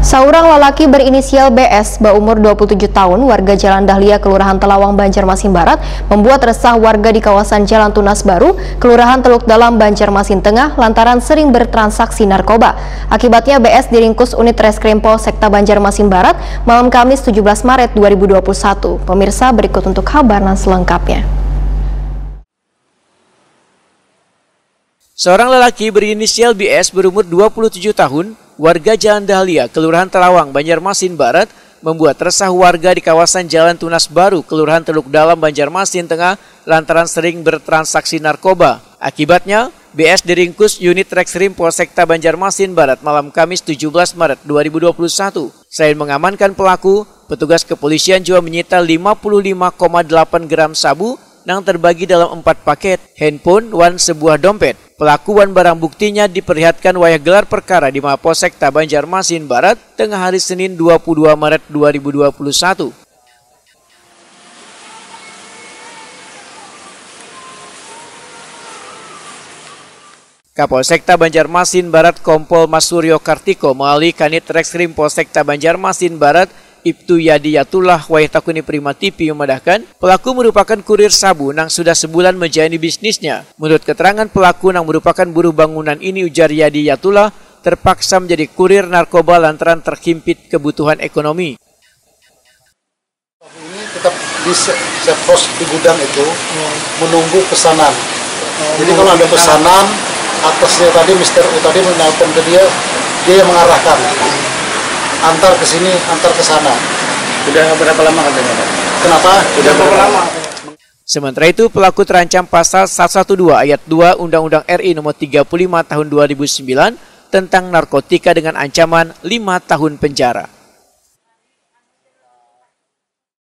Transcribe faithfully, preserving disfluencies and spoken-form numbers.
Seorang lelaki berinisial B S, berumur dua puluh tujuh tahun, warga Jalan Dahlia, Kelurahan Telawang, Banjarmasin Barat, membuat resah warga di kawasan Jalan Tunas Baru, Kelurahan Teluk Dalam, Banjarmasin Tengah, lantaran sering bertransaksi narkoba. Akibatnya, B S diringkus Unit Reskrim Polsekta Banjarmasin Barat malam Kamis tujuh belas Maret dua ribu dua puluh satu. Pemirsa, berikut untuk kabar nan selengkapnya. Seorang lelaki berinisial B S berumur dua puluh tujuh tahun, warga Jalan Dahlia, Kelurahan Telawang, Banjarmasin Barat, membuat resah warga di kawasan Jalan Tunas Baru, Kelurahan Teluk Dalam, Banjarmasin Tengah, lantaran sering bertransaksi narkoba. Akibatnya, B S diringkus Unit Reskrim Polsekta Banjarmasin Barat malam Kamis tujuh belas Maret dua ribu dua puluh satu. Selain mengamankan pelaku, petugas kepolisian juga menyita lima puluh lima koma delapan gram sabu nang terbagi dalam empat paket, handphone, wan sebuah dompet. Pelaku wan barang buktinya diperlihatkan wayah gelar perkara di Mapolsekta Banjarmasin Barat, tengah hari Senin dua puluh dua Maret dua ribu dua puluh satu. Kapolsekta Banjarmasin Barat Kompol Mas Suryo Kartiko melalui Kanit Reskrim Polsekta Banjarmasin Barat Ibtu Yadi Yatullah wayah takuni Prima T V memadahkan, pelaku merupakan kurir sabu nang sudah sebulan menjalani bisnisnya. Menurut keterangan pelaku nang merupakan buruh bangunan ini, ujar Yadi Yatullah, terpaksa menjadi kurir narkoba lantaran terhimpit kebutuhan ekonomi. Ini tetap di se- serpos di gudang itu menunggu pesanan. Jadi kalau ada pesanan, atasnya tadi Mister U tadi menelpon ke dia, dia yang mengarahkan. Antar ke sini, antar ke sana. Sudah berapa lama katanya, Pak? Kenapa? Sudah berapa lama? Sementara itu, pelaku terancam pasal seratus dua belas ayat dua Undang-Undang R I Nomor tiga puluh lima Tahun dua ribu sembilan tentang narkotika dengan ancaman lima tahun penjara.